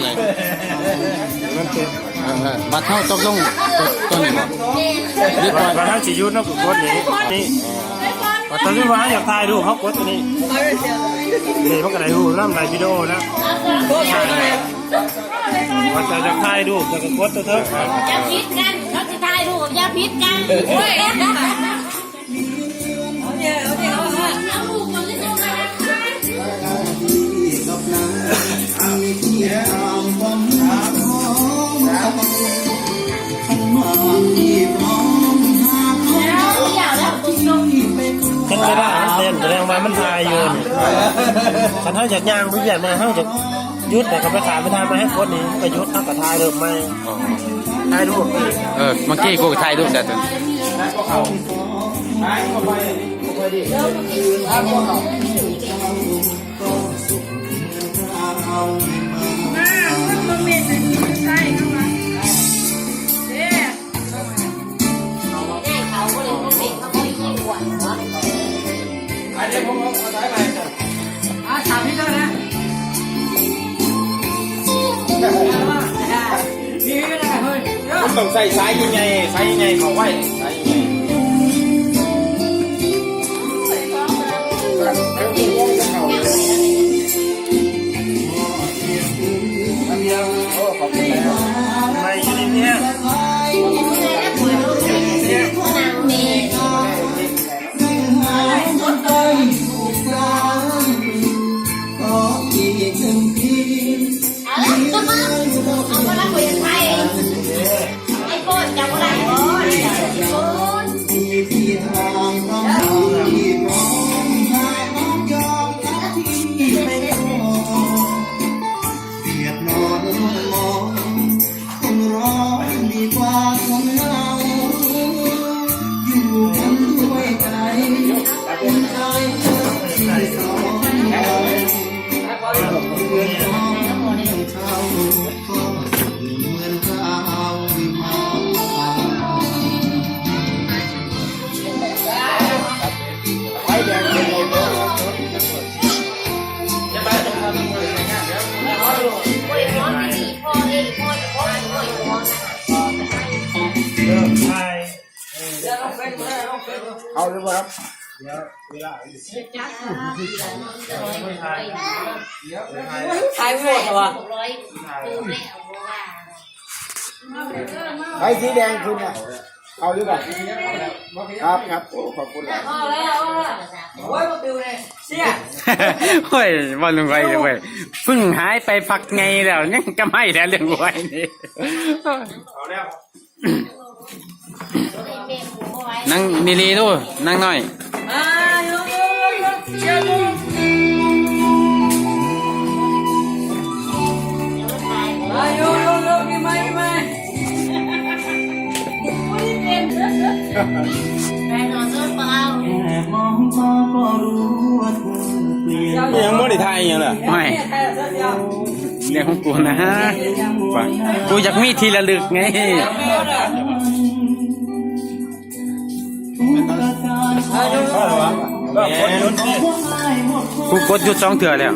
ເອີ ບັດເຮົາຕົກລົງຕົວນີ້ບໍ່? ຫຼືວ່າ ວ່າເຮົາຊິຢຸດ ເຮົາກໍກົດນີ້ ນີ້ ວ່າຕອນນີ້ວ່າເຮົາຢາກຖ່າຍຮູບ ເຮົາກົດຕົວນີ້ ນີ້ມັນກໍໄດ້ຮູບນຳ ໄດ້ວິດີໂອນຳ ວ່າຈະຢາກຖ່າຍຮູບ ແລ້ວກໍກົດຕົວເທິງ ຢ່າຜິດກັນ ເຮົາຊິຖ່າຍຮູບ ຢ່າຜິດກັນ ໂອ້ຍ ຄັນເວລາມັນເຕັ້ນ ສະແດງວ່າມັນຖ່າຍຢູ່ນີ້ ຄັນເຮົາຢາກຍ່າງໄປວຽກໃໝ່ ເຮົາຢາກຢຸດ ແລ້ວກໍໄປຖາມໄປຖ່າຍມາໃຫ້ກົດນີ້ ມັນກໍຢຸດ ເຮົາກໍຖ່າຍເລີ່ມໃໝ່ ອໍ ຖ່າຍຮູບ ເອີ ເມື່ອກີ້ກູກໍຖ່າຍຮູບແລ້ວຕົວນີ້ ຕ້ອງໃສ່ສາຍໃຫຍ່ໆ ສາຍໃຫຍ່ໆ ເຂົ້າໄວ້ ສາຍໃຫຍ່ໆ ເອົາຫຼືບໍ່? ຂາຍໂຫດວ່າ ໃຜສີແດງຂຶ້ນນະ ເອົາຢູ່ບໍ່? ຄັບ ຄັບ ໂອ້ ຂອບຄຸນຫຼາຍ ໂອ້ຍ ບໍ່ປິວເລີຍ ເສຍ ໂອ້ຍ ເວົ້າເລື່ອງໄວເວີຍ ເພິ່ງຫາຍໄປພັກໃຫຍ່ແລ້ວ ຍັງກຳໄຫແລ້ວເລື່ອງໄວນີ້ ເອົາແລ້ວ ນັ່ງດີໆດູ ນາງນ້ອຍ ຍັງບໍ່ໄດ້ຖ່າຍຫຍັງລະ ໂອ້ຍ ເລື່ອງຂອງກູນະ ກູຢາກມີທີ່ລະລຶກໄງ ກູກົດຢຸດສອງເທື່ອແລ້ວ.